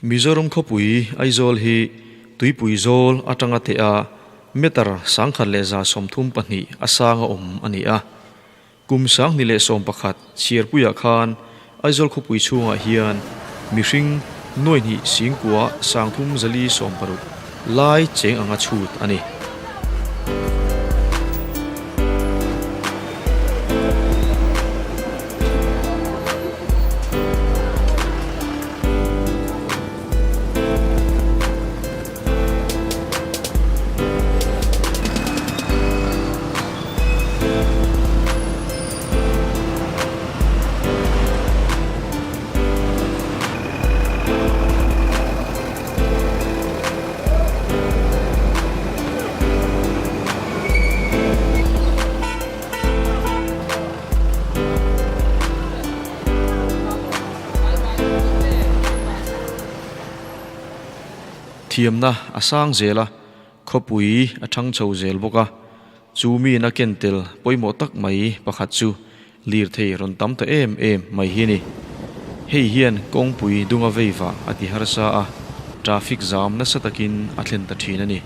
Mizoram khawpui Aizawl hi tuipui zawl atanga teh a meter 1132 a sanga awm a ni a. Kum 2011 chhiarpuiah khan Aizawl khawpui chhungah hian mihring nuai hnih singkua 3460 lai cheng anga chhut a ni. Thiamna a sang zel a, khawpui a thang chho zel bawk a, chu miin a ken tel pawimawh tak mai pakhat chu lirthei rawn tam ta em em mai hi a ni. Hei hian kawngpui dunga veiva a ti harsa a, traffic zam nasa takin a thlen ta thin a ni.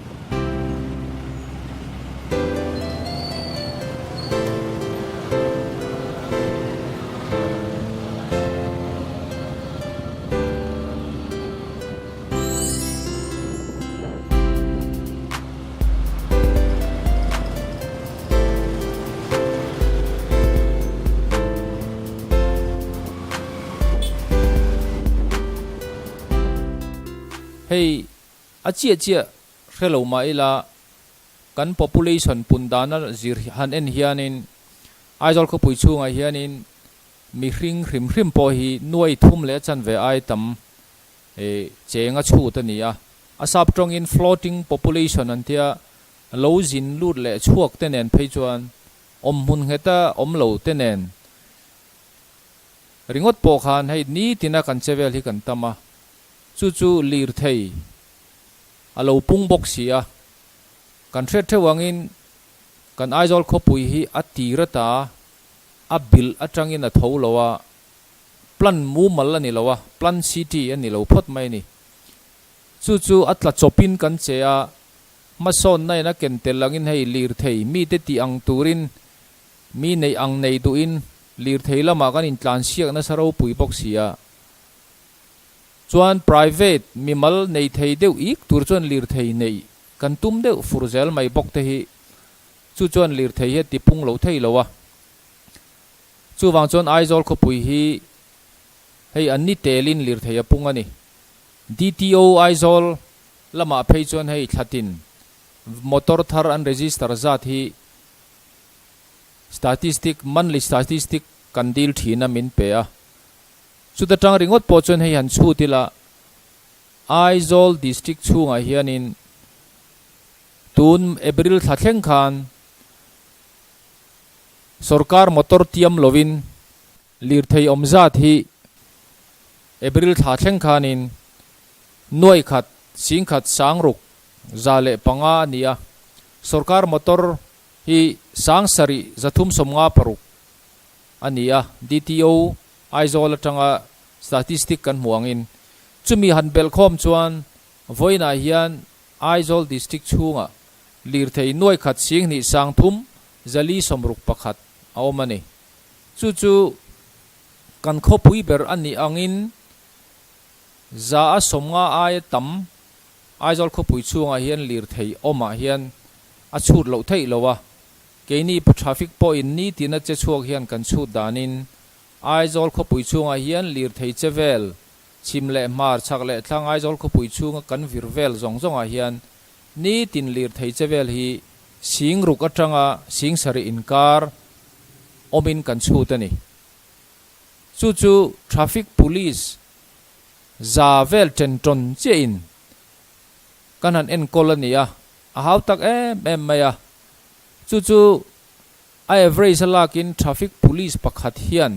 Hei a chiah chiah hre lo mah ila kan population pun dana zir han en hianin Aizawl khawpui chhungah hianin mihring hrim hrim pawh hi nuai thum leh a chanve ai tam cheng a chhut a ni a. A sap tawngin floating population an tia, lo zin lut leh chhuak te nen phei chuan awm hmun ngheta awm lo te nen ringawt pawh khan hei nitina kan che vel hi kan tam a, chu chu lirthei a lo pung bawk si a. Kan hriat theuh angin kan Aizawl khawpui hi a tir ata a bilh atangin a tho lo a, Plan mumal a ni lo a, Plan City a ni lo phawt mai a ni. Chu chu a tla chawpin kan che a, hmasawnna in a ken tel angin hei lirthei mite tih ang turin mi neih ang nei duhin lirthei lamah kan intlansiak nasa ropui bawk si a. Chuan private mimal nei thei deuh ik tur chuan lirthei neih kan tum deuh fur zel mai bawk te hi chu chuan lirthei hi a tipung lo thei lo a. Chuvang chuan Aizawl khawpui hi hei an ni telin lirthei a pung a ni. DTO Aizawl lamah phei chuan hei thlatin motor thar an register zat hi statistic, monthly statistic kan dil thin a min pe a. Chuta tang ringawt pawh chuan hei han chhut ila Aizawl district chhungah hianin tun April thla thleng khan Sorkar motor tiam lovin lirthei awm zat hi April thla thleng khanin nuai khat singkhat sangruk 105 a ni a, sorkar motor hi 7356 a ni a, DTO Aizawl atanga statistic kan hmuh angin. Chumi han belhkhawm chuan vawiinah hian Aizawl district chhungah lirthei nuai khat singhnih sangthum 461 a awm a ni. Chu chu kan khawpui ber a nih angin 150 aia tam Aizawl khawpui chhungah hian lirthei awmah hian a chhut loh theih lo a, keini traffic pawhin nitina che chhuak hian kan chhut danin Aizawl khawpui chhungah hian lirthei che vel chhim leh hmar chhak leh thlang Aizawl khawpui chhunga kan vir vel zawng zawngah hian nitin lirthei che vel hi sing ruk atanga sing sarih inkar awmin kan chhut a ni. Chu chu traffic police za vel chen tawn chiahin kan han enkawl a ni a, a hau tak em em mai a. Chu chu a average a lakin traffic police pakhat hian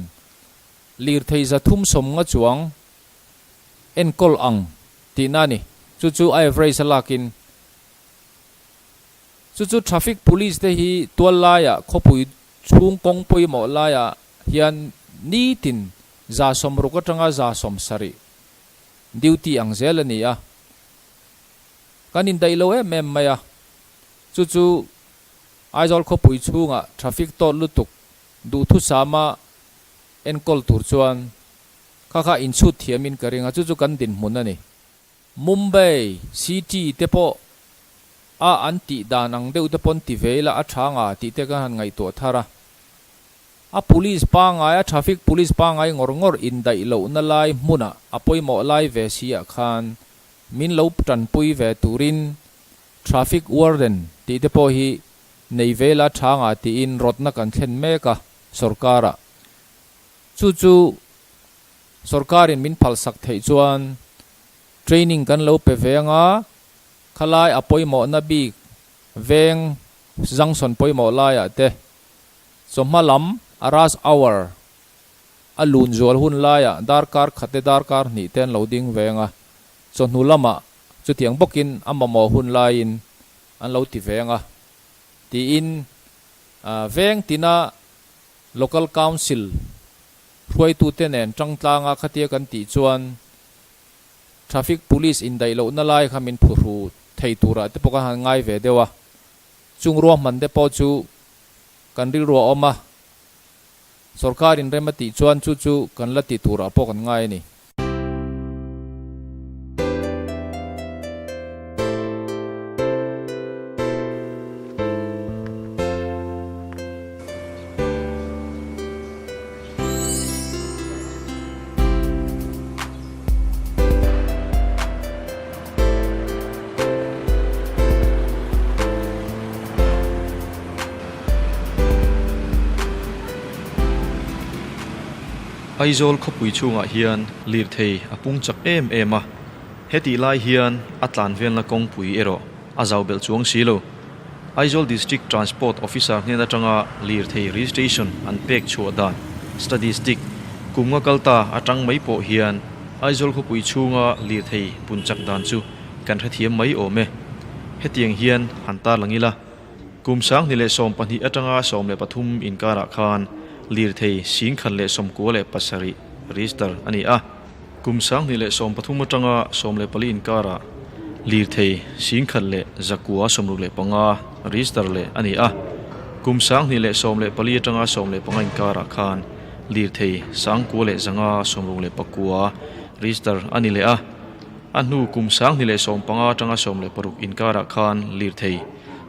lirthei 350 chuang enkawl ang tihna a ni. Chu chu a average a lakin Chu chu traffic police te hi tual laiah khawpui chhung kawng pawimawh laiah hian nitin 60 atanga 70 duty ang zel a ni a. Kan indaih lo em em mai a, chu chu Aizawl khawpui chhungah traffic tawt lutuk duhthusama enkawl tur chuan kha kha inchhut thiamin ka ring a, chu chu kan dinhmun a ni. Mumbai city te pawh a an tih dan ang deuh te pawn ti ve ila a tha nga tih te kan han ngaihtuah thar a. A police pangai a traffic police pangai ngawr ngawr indaih lohna lai hmunah a pawimawh lai ve si ah khan min lo tanpui ve turin traffic warden tih te pawh hi nei ve ila tha nga tiin rawtna kan thlen mek a sorkar ah. Chu chu Sorkarin min phalsak theih chuan training kan lo pe ve anga, khalai a pawimawhna bik veng junction pawimawh laiah te chawhma lam a rush hour a lun zual hun laiah darkar khat te darkar hnih te an lo ding ve anga, chawhnu lamah chutiang bawkin a mamawh hun laiin an lo ti ve anga tiin veng tina local council Hruaitute nen tangtlanga khatia kan tih chuan Traffic Police indaih lohna lai kha min phuhru thei turah te pawh kan han ngai ve deuh a, chung ruahman te pawh chu kan rilru a awm a, sorkar in rem a tih chuan chu chu kan la ti turah pawh kan ngai a ni. Aizawl khawpui chhungah hian lirthei a pung chak em em a, hetih lai hian a tlan velna kawngpui erawh a zau belh chuang si lo. Aizawl District Transport Officer hnen atanga lirthei registration an pek chhuah dan statistic kum nga kal ta atang mai pawh hian Aizawl khawpui chhunga lirthei pun chak dan chu kan hrethiam mai awm e. Hetiang hian han tarlang ila, kum 2012 atanga 13 inkarah khan lirthei 1017 register a ni a. Kum 2013 atanga 14 inkarah lirthei 1165 register leh a ni a. Kum 2014 atanga 15 inkarah khan lirthei 9169 register a ni leh a. A hnu kum 2015 atanga 16 inkarah khan lirthei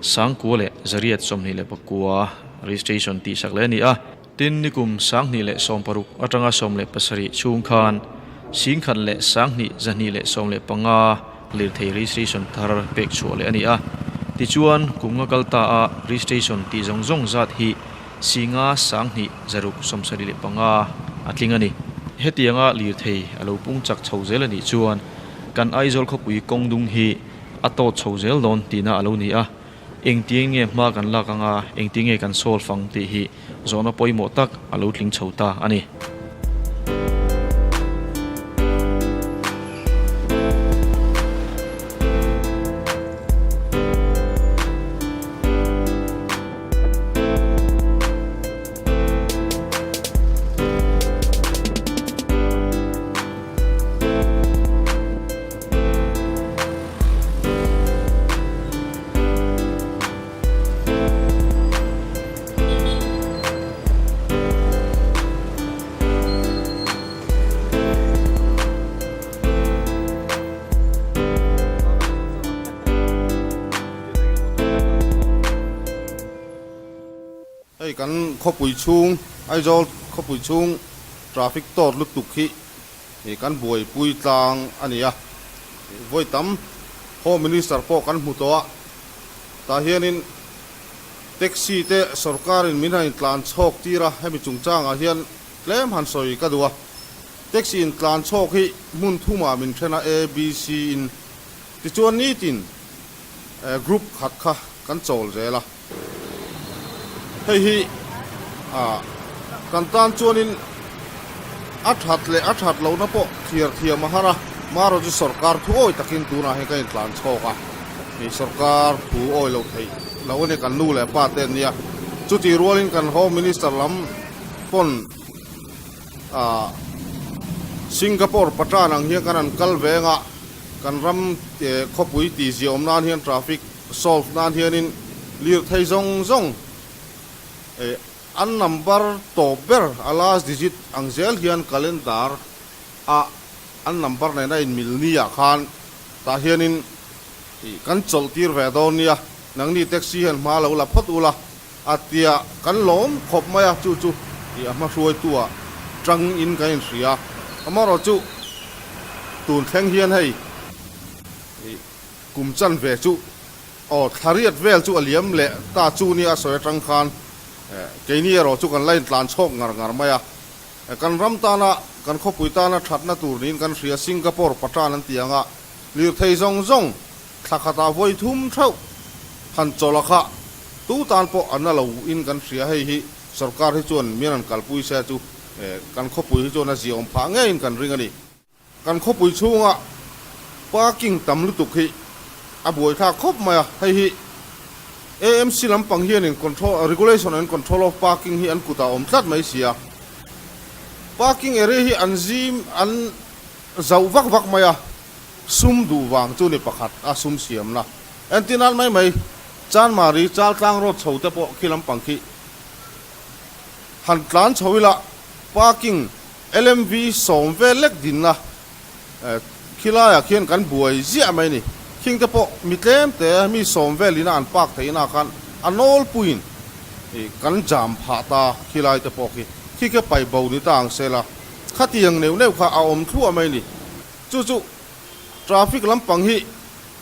9829 registration tihsak leh a ni a. Tin, nikum 2016 atanga 17 chhung khan 10,215 lirthei registration thar pek chhuah leh a ni a. Tichuan, kum nga kal ta a registration tih zawng zawng zat hi 5,275 a tling a ni. Hetianga lirthei a lo pung chak chho zel a nih chuan kan Aizawl khawpui kawng dung hi a tawt chho zel dawn tihna a lo ni a. Engtiang nge hma kan lak anga engtiang nge kan solve ang tih hi zawhna pawimawh tak a lo tling chho ta a ni. Hei kan khawpui chhung, Aizawl khawpui chhung traffic tawt lutuk hi kan buaipui tlang a ni a. Vawi tam Home Minister pawh kan hmu tawh a, tah hianin taxi te sorkarin min han intlan chhawk tir a, hemi chungchangah hian tlem han sawi ka duh a. Taxi intlan chhawk hi hmun thumah min then a, A, B, C in. Tichuan nitin group khat kha kan chawl zel a. Hei hi kan tan chuanin a that leh a that lohna pawh thliar thiam a har a, marawh chu sorkar thu awi takin tunah hian ka intlan chhawk a, hei sorkar thu awi lo theih lo a ni kan nu leh pa te an nia, chutih rualin kan Home Minister lam pawn. Singapore Patan ang hian kan han kal veng a, kan ram khawpui tihzia awm nan hian traffic solve nan hianin lirthei zawng zawng an number tawp ber a last digit ang zel hian calendar a an number nena inmil ni ah khan tah hianin kan chawlh tir ve dawn nia, nangni taxi hian hma lo la phawt ula a tia kan lawm khawp mai a, chu chu ih a hmahruaitu ah tang in kan inhria, amaherawh chu tun thleng hian hei ih kum chan ve chu aw thla riat vel chu a liam leh ta chu nia a sawi atang khan keini erawh chu kan la intlan chhawk ngar ngar mai a. Kan ram tana, kan khawpui tana thatna tur niin kan hria, Singapore Patan an ti ang a, lirthei zawng zawng thla khatah vawi thum theuh han chawlh a kha tu tan pawh a na lo in kan hria, hei hi sorkar hi chuan mian an kalpui se chu kan khawpui hi chuan a ziaawm phah ngeiin kan ring a ni. Kan khawpui chhunga parking tam lutuk hi a buaithlak khawp mai a, hei hi AMC lampang hianin control regulation and control of parking hi an kutah a awm tlat mai si a, parking area hi an zim an zauh vak vak mai a, sum duh vang chu ni pakhat a sum siamna entir nan mai mai Chanmari Chaltlang road chho te pawh khi lampang khi han tlan chho ila parking LMV sawm vel lek dinna khilaiah khian kan buai ziah mai a ni. Khing te pawh mi tlem te mi sawm vel ina an park theih inah khan a nawlpuiin kan jam phah ta khilai te pawh khi. Khi kha pai bo ni ta ang se la, khatiang neuh neuh kha a awm thluah mai a ni. Chu chu traffic lampang hi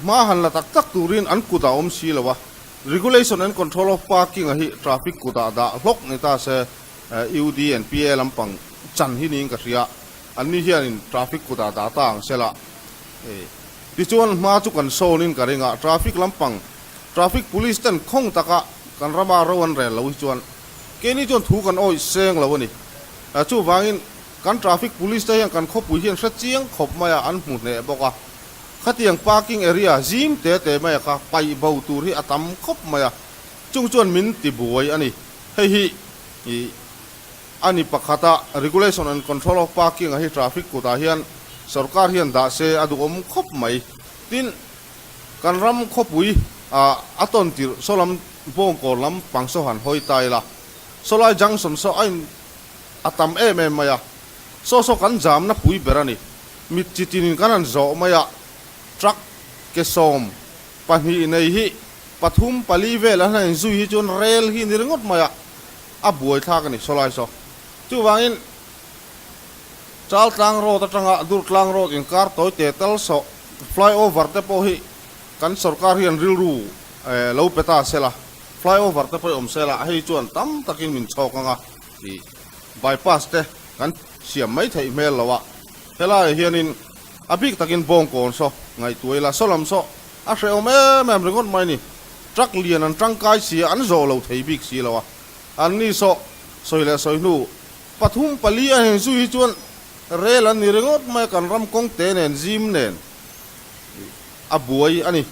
hma han la tak tak turin an kut a awm si lo a, regulation and control of parking a hi traffic kutah dah hlawk ni ta se. UD and PA lampang chan hi niin ka hria, anni hianin traffic kutah dah ta ang sela. Tichuan hma chu kan sawnin ka ring a, traffic lampang traffic police ten khawng taka kan rama ro an rel lo hi chuan keini chuan thu kan awih seng lo a ni. Chuvangin kan traffic police te hian kan khawpui hian hre chiang khawp mai a, an hmu hneh bawk a. Khatiang parking area zim te te mai a kha paih bo tur hi a tam khawp mai a, chung chuan min ti buai a ni. Hei hi ih a ni pakhat a, Regulation and Control of Parking a hi traffic kutah hian sorkar hian dah se a duhawm khawp mai. Tin, kan ram khawpui ah a tawn tirh saw lam Bawngkawn lam pang saw han hawi ta ila, sawlai junction saw a in a tam em em mai a, saw saw kan jamna pui ber a ni. Mit chi tinin kan han zawh mai a, truck ke 12 nei hi Pathum pali vel an han inzui hi chuan rel hi ni ringawt mai a, a buaithlak a ni sawlai saw. Chuvangin Chaltlang Road atanga Durtlang Road inkar tawi te tal saw flyover te pawh hi kan sorkar hian rilru lo pe ta sela, flyover te pawh hi awm sela hei chuan tam takin min chhawk ang a tih bypass te kan siam mai theih hmel lo a, helaiah hianin a bik takin Bawngkawn saw ngaihtuah ila saw lam saw A hrehawm em em ringawt mai ni. Truck lian an tangkai si a, an zawh lo thei bik si lo a. An ni saw sawi leh sawi hnu pathum pali a heng zui hi chuan rel an ni ringawt mai a, kan ram kawng te nen zim nen a buai a ni.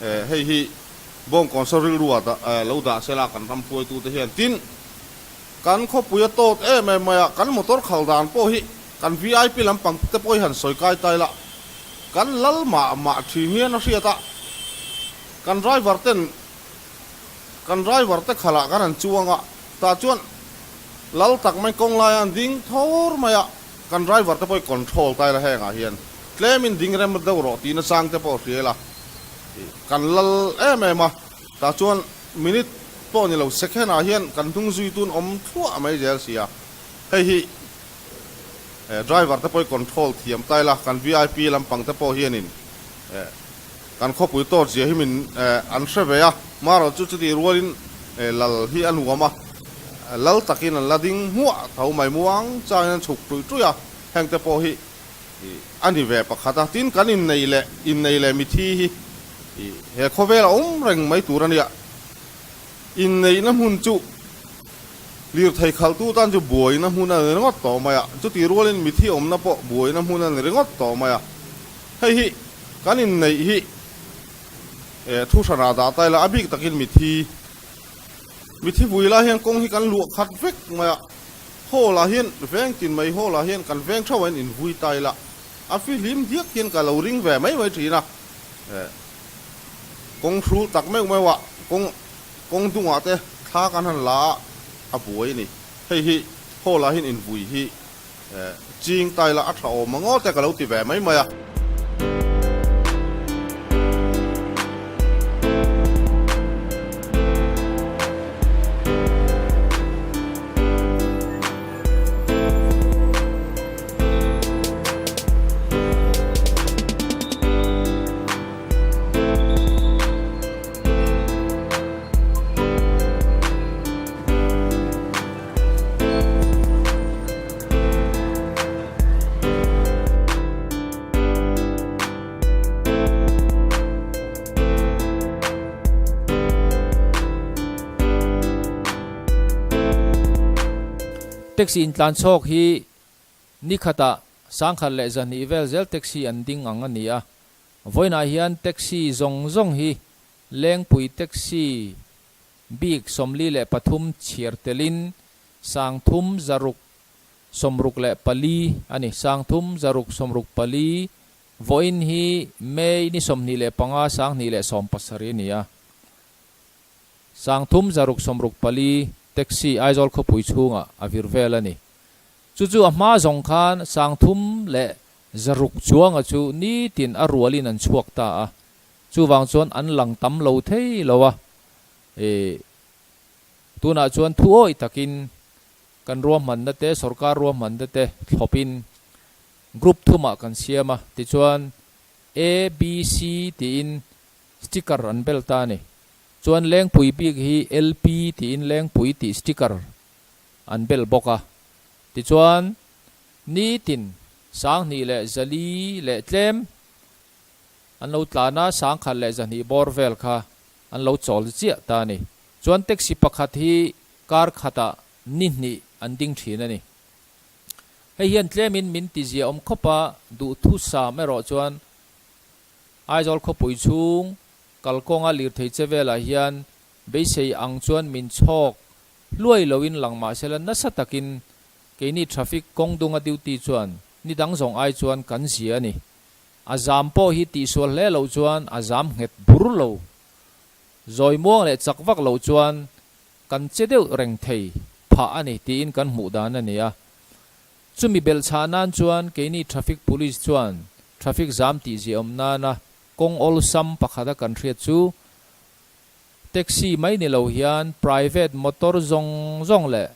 Hei hi Bawngkawn saw rilru ah lo dah sela kan ram hruaitute hian tin kan khawpui a tawt em em mai a, kan motor khal dan pawh hi Kan vip lampang te pawh hi han sawi kai ta ila, kan lal mah mah thin hian a hriat a, kan driver ten kan driver te khalah kan han chuang a, tah chuan lal tak mai kawng laia an ding thawr mai a, kan driver te pawh hi control ta ila hengah hian tlemin ding rem deuh rawh tih nachang te pawh hria ila, kan lal em em a, tah chuan minute pawh ni lo second ah hian kan hnung zui tun awm thluah mai zel si a, hei hi. Driver te pawh hi control thiam ta ila, kan vip lampang te pawh hianin kan khawpui tawt zia hi min an hre ve a, marawh chu chutih rualin lal hi a nuam a, lal takin an la ding hmuah tho mai muang changin an chhuk tuih tuih a, heng te pawh hi a ni ve pakhat a, tin kan innei leh innei leh mithi hi he khawvel a awm reng mai tur a nia, inneihna hmun chu. Lirthei khalhtu tan chu buaina hmun a ni ringawt tawh mai a, chutih rualin mithi awmna pawh buaina hmun a ni ringawt tawh mai a. Hei hi kan inneih hi thu hranah dah ta ila, a bik takin mithi mithi vui lai hian kawng hi kan luah khat vek mai a. Hall ah hian veng tin mai hall ah hian kan veng theuh ah hian invui ta ila a fihlim diak hian ka lo ring ve mai mai thin a. Kawng hrul tak meuh meuh ah kawng kawng dungah te thla kan han la a a buai a ni. Hei hi hall ah hian invui hi ching ta ila a tha awm ang aw te ka lo ti ve mai mai a. Taxi intlan chhawk hi Ni khatah 1102 vel zel taxi an ding ang a ni a. Vawiinah hian taxi zawng zawng hi Lengpui taxi bik 43 chhiar telin 3664 a ni. 3664 vawiin hi May ni 25 2017 a ni a. 3664 taxi Aizawl khawpui chhungah a vir vel a ni. Chu chu a hma zawng khan 3100 chuanga chu nitin a rualin an chhuak ta a, chuvang chuan an lang tam lo thei lo a, e tunah chuan thu awih takin kan ruahmanna te, sorkar ruahmanna te thlawpin group thumah kan siam a, tichuan A, B, C tiin sticker an bel ta a ni. Chuan Lengpui bik hi LP tiin Lengpui tih sticker an bel bawk a. Tichuan, nitin 2400 leh tlem an lo tlan a, 1100 bawr vel kha an lo chawl chiah ta a ni. Chuan taxi pakhat hi kar khatah ni hnih an ding thin a ni. Hei hian tlemin min tizia awm khawp a, duhthusam erawh chuan Aizawl khawpui chhung kalkawnga lirthei che velah hian beisei ang chuan min chhawk Hluai loin lang mahsela nasa takin keini traffic kawng dunga duty chuan ni dang zawng ai chuan kan zia a ni. A zam pawh hi tihsual hle loh chuan a zam nghet bur lo. Zawi muang leh chak vak loh chuan kan che deuh reng thei phah a ni tiin kan hmuh dan a ni a. Chumi belhchhah nan chuan keini traffic police chuan traffic zam tihzia awm nana kawng awlsam pakhata kan hriat chu Taxi mai ni lo hian private motor zawng zawng leh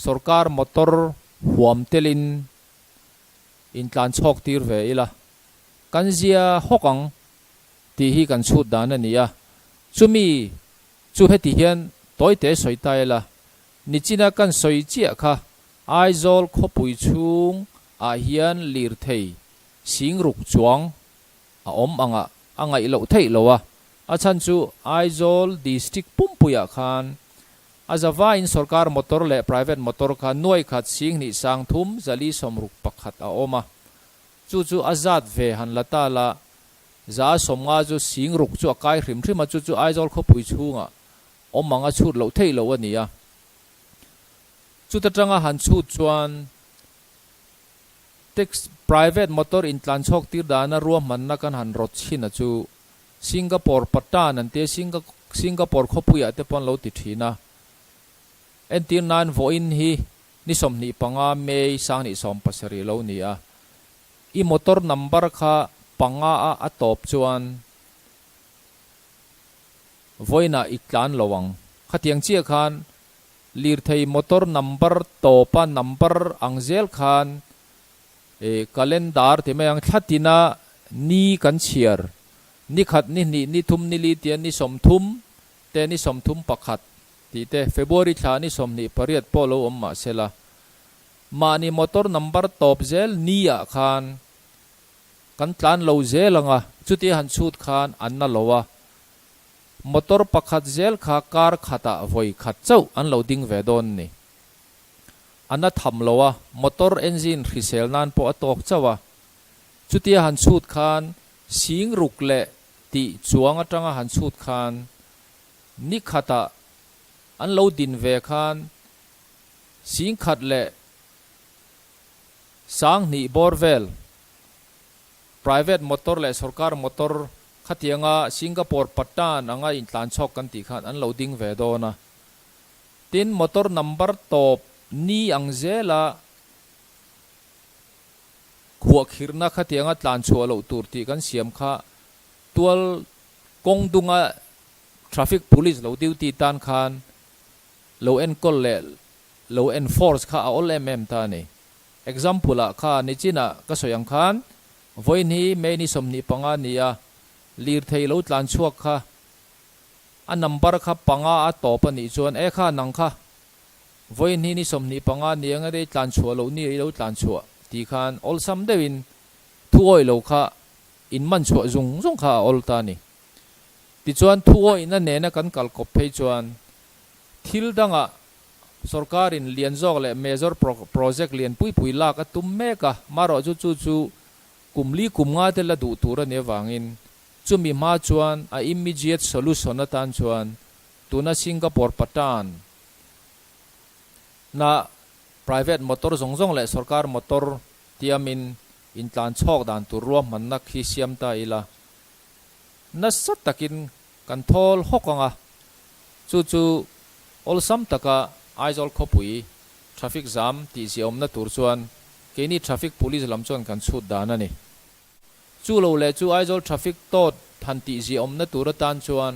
sorkar motor huam telin intlan chhawk tir ve ila, kan zia hawk ang tih hi kan chhut dan a ni a. Chumi chu heti hian tawite sawi ta ila, nichina kan sawi chiah kha Aizawl khawpui chhung ah hian lirthei singruk chuang a awm angah a ngaih loh theih lo a, a chhan chu Aizawl District pumpuiah khan a zavaiin sorkar motor leh private motor kha nuai khat singhnih sang thum zali sawmruk pakhat a awm a, chu chu a zat ve han la ta la, 150 chu singruk chu a kai hrim hrim a, chu chu Aizawl khawpui chhungah awm ang a chhut loh theih loh a ni a, chuta tanga han chhut chuan. Tax private motor intlan chhawk tir dana ruahmanna kan han rawt chhin a chu Singapore Patan an tia Singapore khawpuiah te pawh an lo ti thin a. Entir nan vawiin hi ni 25 May 2017 lo ni a. I motor number kha panga a a tawp chuan vawiinah i tlan lo ang. Khatiang chiah khan Lirthei motor number tawpa number ang zel khan e calendar ti mai ang thla tina ni kan chhiar ni khat ni hnih ni thum ni li tia ni 30 te ni 31 tih te February thla ni 28 pawh lo awm mah sela mahni motor number tawp zel ni ah khan kan tlan lo zel anga chutia han chhut khan an na lo a. Motor pakhat zel kha kar khatah vawi khat chauh an lo ding ve dawn ni. A na tham lo a, motor engine hrisel nan pawh a tawk chauh a. Chutia han chhut khan sing ruk leh tih chuang atanga han chhut khan ni khatah an lo din ve khan sing khat leh. Sanghnih bawr vel private motor leh sorkar motor khatianga Singapore Patan anga intlan chhawk kan tih khan an lo ding ve dawn a. Tin, motor number tawp ni ang zela khuahkhirhna khatianga tlan chhuah loh tur tih kan siam kha tual kawng dunga traffic police lo duty tan khan lo enkawl leh lo enforce kha a awl em em ta a ni. Example ah kha nichinah ka sawi ang khan vawiin hi May ni 25 ni a, lirthei lo tlan chhuak kha a number kha panga a tawp a nih chuan e kha nang kha vawiin hi ni 25 ni anga rei tlan chhuah loh ni i lo tlan chhuah tih khan awlsam deuhin thu awih lo kha in man chhuah zung zung kha a awl ta a ni. Tichuan thu awihna nena kan kal kawp phei chuan thil dangah Sorkarin lian zawk leh major project lian pui pui lak a tum mek a, marawh chu chu chu kum li kum nga te la duh tur a nih avangin chumi hma chuan a immediate solution atan chuan tuna Singapore Patan na private motor zawng zawng leh sorkar motor tiamin intlan chhawk dan tur ruahmanna khi siam ta ila nasa takin Kan thawl hawk ang a, chu chu awlsam taka Aizawl khawpui traffic jam tih ziaawmna tur chuan keini traffic police lam chuan kan chhut dan a ni. Chu lo leh chu Aizawl traffic tawt han tih ziaawmna tur atan chuan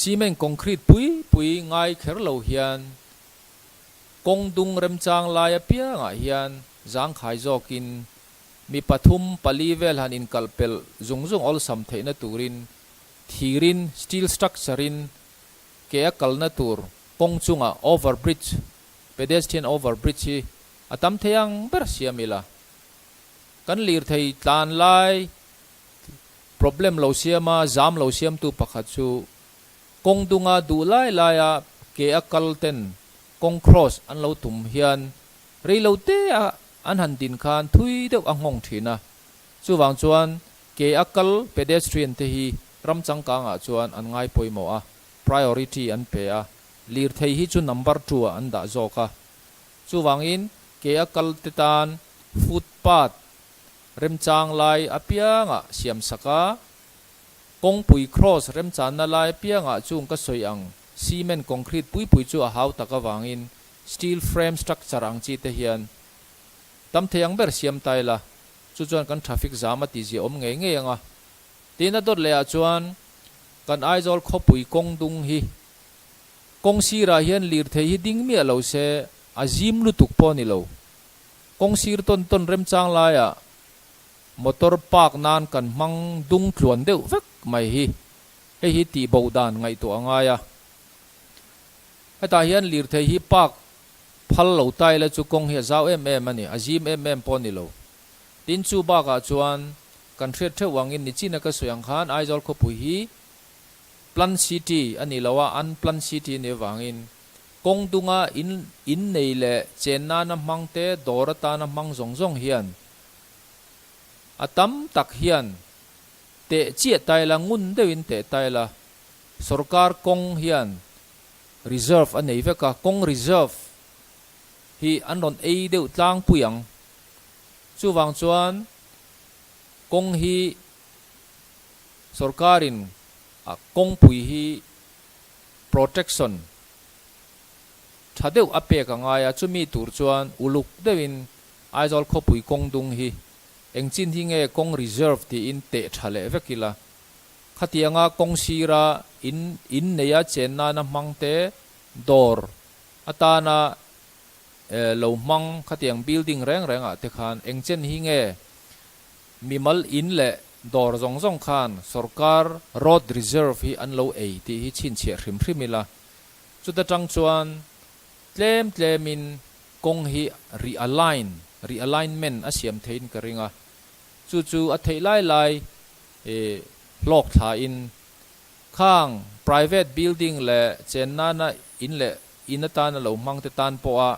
cement concrete pui pui ngai kher lo hian kawng dung remchang lai apiangah hian zangkhai zawkin Mi pathum, pali vel han inkalh pelh zung zung awlsam theihna turin thirin, steel structure-in, ke a kalna tur kawng chungah over bridge, pedestrian over bridge, hi a tam thei ang ber siam ila. Kan lirthei tlan lai problem lo siama zam lo siamtu pakhat chu kawng dunga duh lai laia ke a kal ten kawng cross an lo tum hian Rei lo te a an han din khan thui deuh a nghawng thin a, chuvang chuan ke a kal pedestrian te hi ram changkangah chuan an ngai pawimawh a, priority an pe a, lirthei hi chu number two ah an dah zawk a. Chuvangin ke a kal te tan footpath remchang lai apiangah siam sak a, kawngpui cross remchanna lai apiangah chung ka sawi ang cement concrete pui pui chu a hau tak avangin Steel frame structure ang chi te hian tam thei ang ber siam ta ila, chu chuan kan traffic zam a tihzia awm ngei ngei ang a. Tin a dawt leh ah chuan kan Aizawl khawpui kawng dung hi kawng sirah hian lirthei hi ding miah lo se a zim lutuk pawh a ni lo. Kawng sir tawn tawn remchang laiah motor park nan kan hmang dung tluan deuh vek mai hi hei hi tihbo dan ngaihtuah a ngai a. Hetah hian lirthei hi park phal lo ta ila chu kawng hi a zau em em a ni, a zim em em pawh a ni lo. Tin, chu bakah chuan kan hriat theuh angin nichina ka sawi ang khan Aizawl khawpui hi Plan City a ni lo a, Unplanned City a nih avangin kawng dunga in in nei leh chen nana hmang te, dawr atana hmang zawng zawng hian a tam tak hian teh chiah ta ila, ngun deuhin teh ta ila, Sorkar kawng hian reserve a nei vek a, kawng reserve hi an rawn ei deuh tlangpui ang. Chuvang chuan kawng hi sorkarin a kawngpui hi protection tha deuh a pek a ngai a, chumi tur chuan uluk deuhin Aizawl khawpui kawng dung hi engchin hi nge kawng reserve tiin teh tha leh vek ila. Khatianga kawng sira in in neia chen nana hmang te, dawr atana lo hmang khatiang building reng reng ah te khan eng chen hi nge mimal in leh dawr zawng zawng khan sorkar road reserve hi an lo ei tih hi chhinchhiah hrim hrim ila. Chuta tang chuan tlem tlem in kawng hi realign, realignment, a siam theiin ka ring a. Chu chu a theih lai lai I hlawk thla in khang private building leh chen nana in leh in atana lo hmang te tan pawha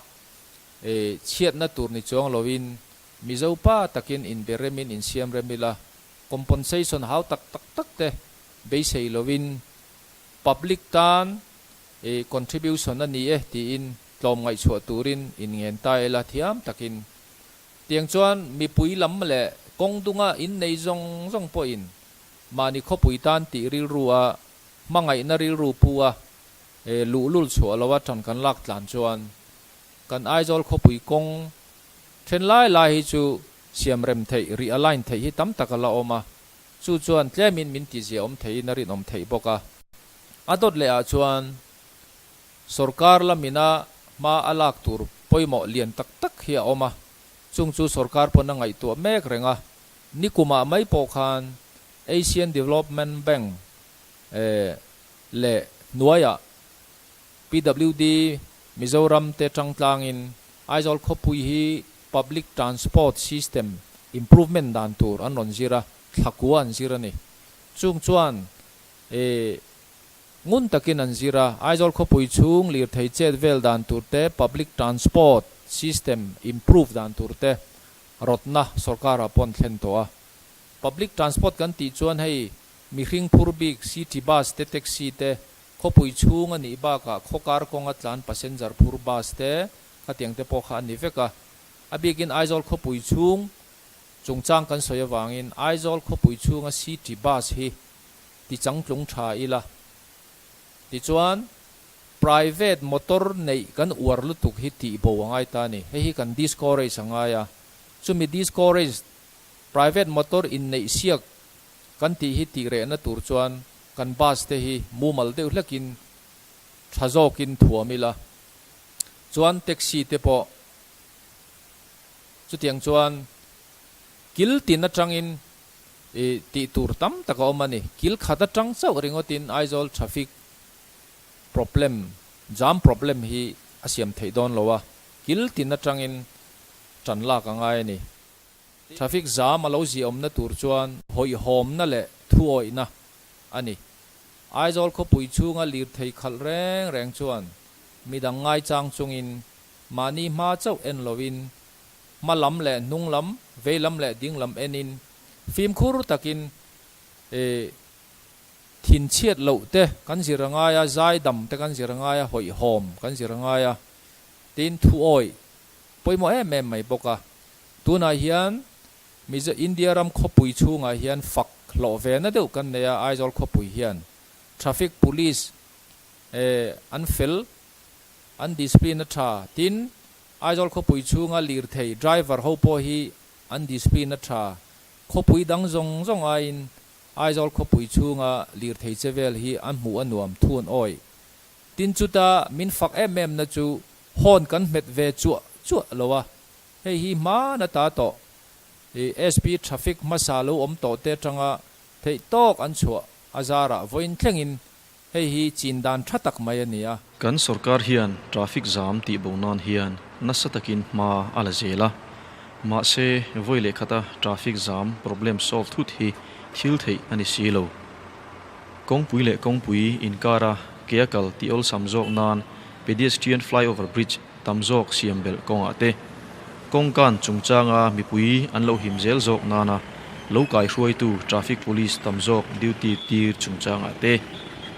i chhiatna tur ni chuang lovin Mizo pa takin in be remin in siam rem ila, compensation hau tak tak tak te beisei lovin public tan i contribution a ni e tiin. tlawmngaih chhuah turin inngen ta ila thiam takin. Tiang chuan mipui lam leh kawng dunga innei zawng zawng pawhin mahni khawpui tan tih rilru a, hmangaihna rilru pu a, luhlul chhuah loa tan kan lak tlan chuan kan Aizawl khawpui kawng then lai lai hi chu siamrem theih, realign theih hi tam tak a la awm a, chu chuan tlemin min tizia awm theiin a rinawm theih bawk a. A dawt leh ah chuan Sorkar lamina hma a lak tur pawimawh lian tak tak hi a awm a, chung chu sorkar pawn a ngaihtuah mek reng a. Nikumah mai pawh khan Asian Development Bank leh hnuaiah PWD Mizoram te tangtlangin Aizawl khawpui hi Public Transport System Improvement dan tur an rawn zir a, thlakua an zir a ni. Chung chuan Ngun takin an zir a, Aizawl khawpui chhung lirthei chet vel dan tur te, public transport system improve dan tur te rawtna sorkarah pawh an thlen tawh a. Public transport kan tih chuan hei mihring phur bik city bus te, taxi te, khawpui chhung a nih bakah khawkar kawnga tlan passenger phur bus te khatiang te pawh kha a ni vek a. A bikin Aizawl khawpui chhung chungchang kan sawi avangin Aizawl khawpui chhunga city bus hi ti changtlung tha ila. Tichuan, private motor neih kan uar lutuk hi tih bo a ngai ta a ni. Hei hi kan discourage a ngai a. Chumi discourage, private motor inneih siak kan tih hi tih rehna tur chuan kan bus te hi mumal deuh hlekin tha zawkin thuam ila. Chuan taxi te pawh chutiang chuan kil tin atangin I tih tur tam tak a awm a ni. Kil khat atang chauh ringawtin Aizawl traffic problem, jam problem hi a siam theih dawn lo a, kil tin atangin tan lak a ngai a ni. Traffic jam a lo ziahawmna tur chuan hawihhawmna leh thuawihna a ni. Aizawl khawpui chhunga lirthei khalh reng reng chuan midang ngaichang chungin mahni hma chauh en loin Hma lam leh hnung lam, vei lam leh ding lam enin fimkhur takin i thinchhiat loh te kan zir a ngai a, zaidam te kan zir a ngai a, hawihhawm kan zir a ngai a, tin thuawih pawimawh em em mai bawk a. Tunah hian Mizo India ram khawpui chhungah hian fak hlawh ve na deuh kan nei a, Aizawl khawpui hian traffic police an fel, an discipline a tha, tin Aizawl khawpui chhunga lirthei driver ho pawh hi an discipline a tha. Khawpui dang zawng zawng aiin Aizawl khawpui chhunga lirthei che vel hi an hmuh a nuam thu an awih. Tin chuta min fak em em na chu horn kan hmet ve chuah chuah lo a, hei hi hman a ta tawh. I SP traffic hmasa lo awm tawh te atanga theih tawk an chhuah a zarah vawiin thlengin Hei hi chin dan tha tak mai a ni a. Kan sorkar hian traffic jam tih bo nan hian nasa takin hma a la zel a. Mahse, vawi leh khata traffic jam problem solve thut hi thil theih a ni si lo. Kawngpui leh kawngpui inkara ke a kal tih awlsam zawk nan pedestrian flyover bridge tam zawk siam belh kawngah te, kawngkan chungchanga mipui an lo him zel zawk nana lo kaihruaitu traffic police tam zawk duty tir chungchangah te,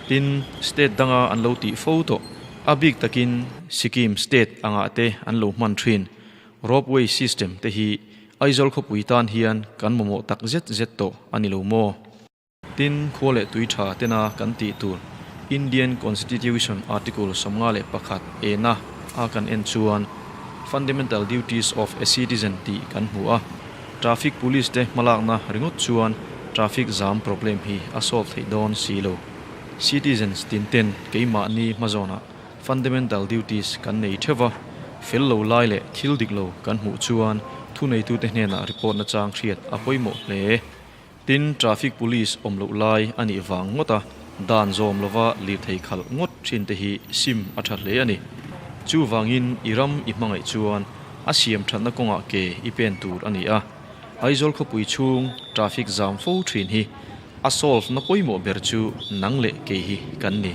tin state danga an lo tih fo tawh a bik takin Sikkim state angah te an lo hman thin ropeway system te hi Aizawl khawpui tan hian kan mamawh tak zet zet tawh a ni lo maw? Tin, khua leh tui tha tena kan tih tur Indian Constitution Article 51 ena a kan en chuan Fundamental Duties of a Citizen tih kan hmu a, Traffic Police te hmalakna ringawt chuan traffic jam problem hi a solve theih dawn si lo. Citizens tin ten keimahni hmazawnah Fundamental Duties kan nei theuh va, fel lo lai leh thil dik lo kan hmuh chuan thuneitute hnenah report nachang hriat a pawimawh hle. Tin, traffic police awm loh lai a nih vang ngawt a, dan zawm lova lirthei khalh ngawt thin te hi sim a tha hle a ni. Chuvangin i ram i hmangaih chuan a siam thatna kawngah ke i pen tur a ni a. Aizawl khawpui chhung traffic zam fo thin hi a solve na pawimawh ber chu nang leh kei hi kan ni.